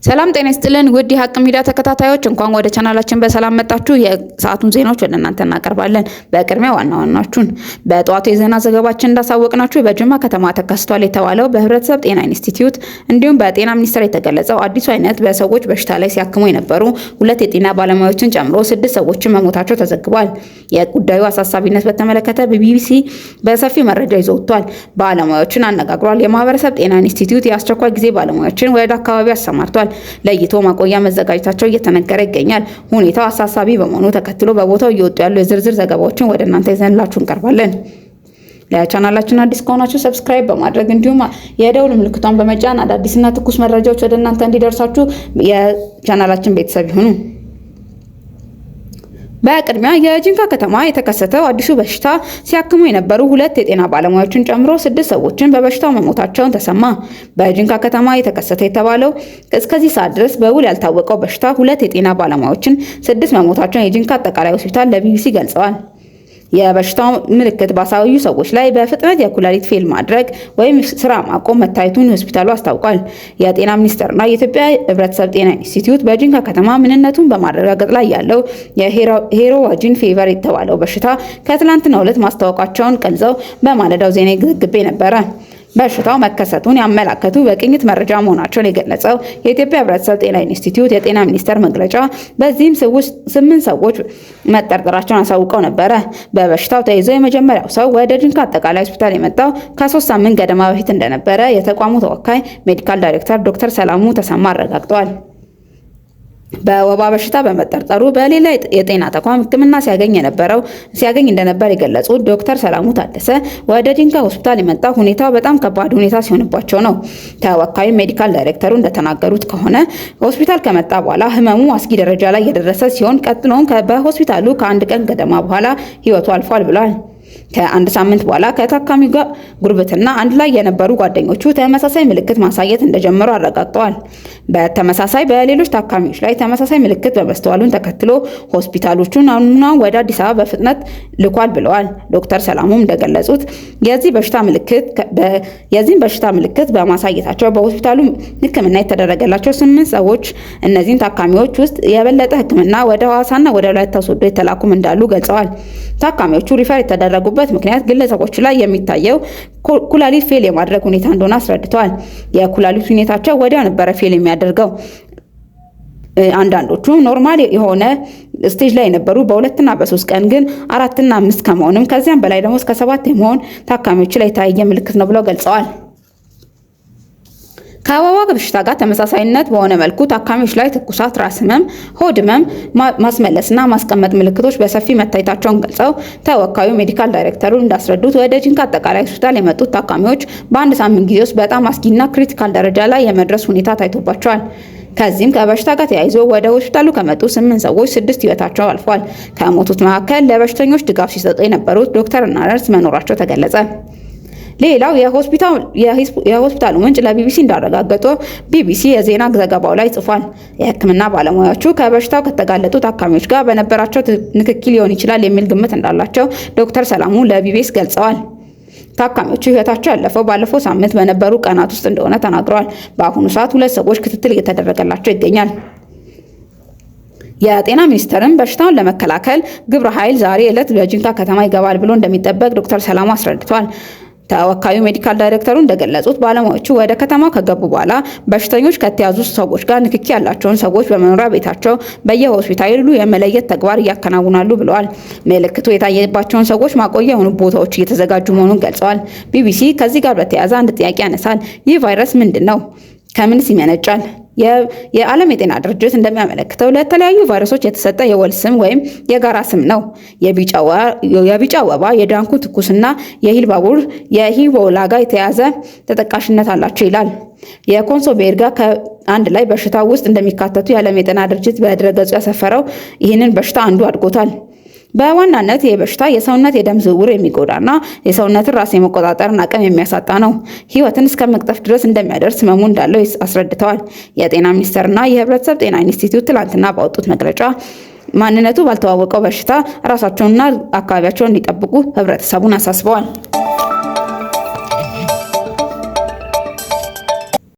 ሰላም ጤና ይስጥልን ውድ የሀቅ ሚዲያ ተከታታዮች፣ እንኳን ወደ ቻናላችን በሰላም መጣችሁ። የሰዓቱን ዜናዎች ወደ እናንተ እናቀርባለን። በቅድሚያ ዋና ዋናዎቹን። በጠዋቱ የዜና ዘገባችን እንዳሳወቅናችሁ በጅማ ከተማ ተከስቷል የተባለው በህብረተሰብ ጤና ኢንስቲትዩት እንዲሁም በጤና ሚኒስቴር የተገለጸው አዲሱ አይነት በሰዎች በሽታ ላይ ሲያክሙ የነበሩ ሁለት የጤና ባለሙያዎችን ጨምሮ ስድስት ሰዎችን መሞታቸው ተዘግቧል። የጉዳዩ አሳሳቢነት በተመለከተ ቢቢሲ በሰፊው መረጃ ይዞ ወጥቷል። ባለሙያዎችን አነጋግሯል። የማህበረሰብ ጤና ኢንስቲትዩት የአስቸኳይ ጊዜ ባለሙያዎችን ወደ አካባቢው አሰማርቷል። ለይቶ ማቆያ መዘጋጀታቸው እየተነገረ ይገኛል። ሁኔታው አሳሳቢ በመሆኑ ተከትሎ በቦታው እየወጡ ያሉ የዝርዝር ዘገባዎችን ወደ እናንተ ይዘንላችሁ እንቀርባለን። ለቻናላችን አዲስ ከሆናችሁ subscribe በማድረግ እንዲሁም የደውል ምልክቷን በመጫን አዳዲስና ትኩስ መረጃዎች ወደ እናንተ እንዲደርሳችሁ የቻናላችን ቤተሰብ ይሁኑ። በቅድሚያ የጂንካ ከተማ የተከሰተው አዲሱ በሽታ ሲያክሙ የነበሩ ሁለት የጤና ባለሙያዎችን ጨምሮ ስድስት ሰዎችን በበሽታው መሞታቸውን ተሰማ። በጂንካ ከተማ የተከሰተ የተባለው እስከዚህ ሰዓት ድረስ በውል ያልታወቀው በሽታ ሁለት የጤና ባለሙያዎችን ስድስት መሞታቸውን የጂንካ አጠቃላይ ሆስፒታል ለቢቢሲ ገልጸዋል። የበሽታው ምልክት ባሳዩ ሰዎች ላይ በፍጥነት የኩላሊት fail ማድረግ ወይም ስራ ማቆም መታየቱን ሆስፒታሉ አስታውቋል። የጤና ሚኒስቴርና የኢትዮጵያ ሕብረተሰብ ጤና ኢንስቲትዩት በጂንካ ከተማ ምንነቱን በማረጋገጥ ላይ ያለው የ hemorrhagic fever የተባለው በሽታ ከትላንትናው ዕለት ማስታወቃቸውን ገልጸው በማለዳው ዜና ዘግቤ ነበረ። በሽታው መከሰቱን ያመላከቱ በቅኝት መረጃ መሆናቸውን የገለጸው የኢትዮጵያ ሕብረተሰብ ጤና ኢንስቲትዩት የጤና ሚኒስቴር መግለጫ በዚህም ስምንት ሰዎች መጠርጠራቸውን አሳውቀው ነበረ። በበሽታው ተይዞ የመጀመሪያው ሰው ወደ ጂንካ አጠቃላይ ሆስፒታል የመጣው ከ3 ሳምንት ገደማ በፊት እንደነበረ የተቋሙ ተወካይ medical ዳይሬክተር ዶክተር ሰላሙ ተሰማ አረጋግጠዋል። በወባ በሽታ በመጠርጠሩ በሌላ የጤና ተቋም ሕክምና ሲያገኝ እንደነበር የገለጹት ዶክተር ሰላሙ ታደሰ ወደ ጂንካ ሆስፒታል የመጣው ሁኔታው በጣም ከባድ ሁኔታ ሲሆንባቸው ነው። ተወካዩ medical ዳይሬክተሩ እንደተናገሩት ከሆነ ሆስፒታል ከመጣ በኋላ ህመሙ አስጊ ደረጃ ላይ የደረሰ ሲሆን ቀጥሎም በሆስፒታሉ ከአንድ ቀን ገደማ በኋላ ህይወቱ አልፏል ብሏል። ከአንድ ሳምንት በኋላ ከታካሚው ጋር ጉርብትና አንድ ላይ የነበሩ ጓደኞቹ ተመሳሳይ ምልክት ማሳየት እንደጀመሩ አረጋግጠዋል። በተመሳሳይ በሌሎች ታካሚዎች ላይ ተመሳሳይ ምልክት በመስተዋሉን ተከትሎ ሆስፒታሎቹ ናሙናውን ወደ አዲስ አበባ በፍጥነት ልኳል ብለዋል። ዶክተር ሰላሙም እንደገለጹት የዚህን በሽታ ምልክት በማሳየታቸው በሆስፒታሉ ሕክምና የተደረገላቸው ስምንት ሰዎች እነዚህን ታካሚዎች ውስጥ የበለጠ ሕክምና ወደ ሐዋሳና ወደ ወላይታ ሶዶ የተላኩም እንዳሉ ገልጸዋል። ታካሚዎቹ refer የተደረጉበት ምክንያት ግለሰቦቹ ላይ የሚታየው ኩላሊት fail የማድረግ ሁኔታ እንደሆነ አስረድተዋል። የኩላሊት ሁኔታቸው ወዲያው ነበረ fail የሚያደርገው። አንዳንዶቹ normal የሆነ stage ላይ የነበሩ በ2ና በ3 ቀን ግን አራትና አምስት ከመሆንም ከዚያም በላይ ደግሞ እስከ ሰባት የመሆን ታካሚዎች ላይ የታየ ምልክት ነው ብለው ገልጸዋል። ከወባ በሽታ ጋር ተመሳሳይነት በሆነ መልኩ ታካሚዎች ላይ ትኩሳት፣ ራስ ህመም፣ ሆድ ህመም፣ ማስመለስና ማስቀመጥ ምልክቶች በሰፊ መታየታቸውን ገልጸው ተወካዩ medical ዳይሬክተሩ እንዳስረዱት ወደ ጂንካ አጠቃላይ ሆስፒታል የመጡት ታካሚዎች በአንድ ሳምንት ጊዜ ውስጥ በጣም አስጊና critical ደረጃ ላይ የመድረስ ሁኔታ ታይቶባቸዋል። ከዚህም ከበሽታ ጋር ተያይዞ ወደ ሆስፒታሉ ከመጡ ስምንት ሰዎች ስድስት ህይወታቸው አልፏል። ከሞቱት መካከል ለበሽተኞች ድጋፍ ሲሰጡ የነበሩት ዶክተርና ነርስ መኖራቸው ተገለጸ። ሌላው የሆስፒታሉ ምንጭ ለቢቢሲ እንዳረጋገጠው ቢቢሲ የዜና ዘገባው ላይ ጽፏል። የሕክምና ባለሙያዎቹ ከበሽታው ከተጋለጡ ታካሚዎች ጋር በነበራቸው ንክኪ ሊሆን ይችላል የሚል ግምት እንዳላቸው ዶክተር ሰላሙ ለቢቢሲ ገልጸዋል። ታካሚዎቹ ህይወታቸው ያለፈው ባለፈው ሳምንት በነበሩ ቀናት ውስጥ እንደሆነ ተናግረዋል። በአሁኑ ሰዓት ሁለት ሰዎች ክትትል እየተደረገላቸው ይገኛል። የጤና ሚኒስቴርም በሽታውን ለመከላከል ግብረ ኃይል ዛሬ ዕለት በጂንካ ከተማ ይገባል ብሎ እንደሚጠበቅ ዶክተር ሰላሙ አስረድቷል። ተወካዩ medical ዳይሬክተሩ እንደገለጹት ባለሙያዎቹ ወደ ከተማው ከገቡ በኋላ በሽተኞች ከተያዙ ሰዎች ጋር ንክኪ ያላቸውን ሰዎች በመኖሪያ ቤታቸው፣ በየሆስፒታሉ የመለየት ተግባር እያከናውናሉ ብለዋል። ምልክቱ የታየባቸውን ሰዎች ማቆያ የሆኑ ቦታዎች እየተዘጋጁ መሆኑን ገልጸዋል። ቢቢሲ ከዚህ ጋር በተያያዘ አንድ ጥያቄ ያነሳል። ይህ ቫይረስ ምንድን ነው? ከምንስ ይመነጫል? የዓለም የጤና ድርጅት እንደሚያመለክተው ለተለያዩ ቫይረሶች የተሰጠ የወል ስም ወይም የጋራ ስም ነው። የቢጫ ወባ፣ የዳንኩ ትኩስና የኢሉባቡር የኢቦላ ጋር የተያያዘ ተጠቃሽነት አላቸው ይላል። የኮንሶ ብሔር ጋር አንድ ላይ በሽታው ውስጥ እንደሚካተቱ የዓለም የጤና ድርጅት በድረገጹ ያሰፈረው ይህንን በሽታ አንዱ አድርጎታል። በዋናነት ይህ በሽታ የሰውነት የደም ዝውውር የሚጎዳና የሰውነትን ራስ የመቆጣጠርን አቅም የሚያሳጣ ነው። ሕይወትን እስከ መቅጠፍ ድረስ እንደሚያደርስ ህመሙ እንዳለው አስረድተዋል። የጤና ሚኒስቴርና የህብረተሰብ ጤና ኢንስቲትዩት ትላንትና ባወጡት መግለጫ ማንነቱ ባልተዋወቀው በሽታ ራሳቸውንና አካባቢያቸውን እንዲጠብቁ ህብረተሰቡን አሳስበዋል።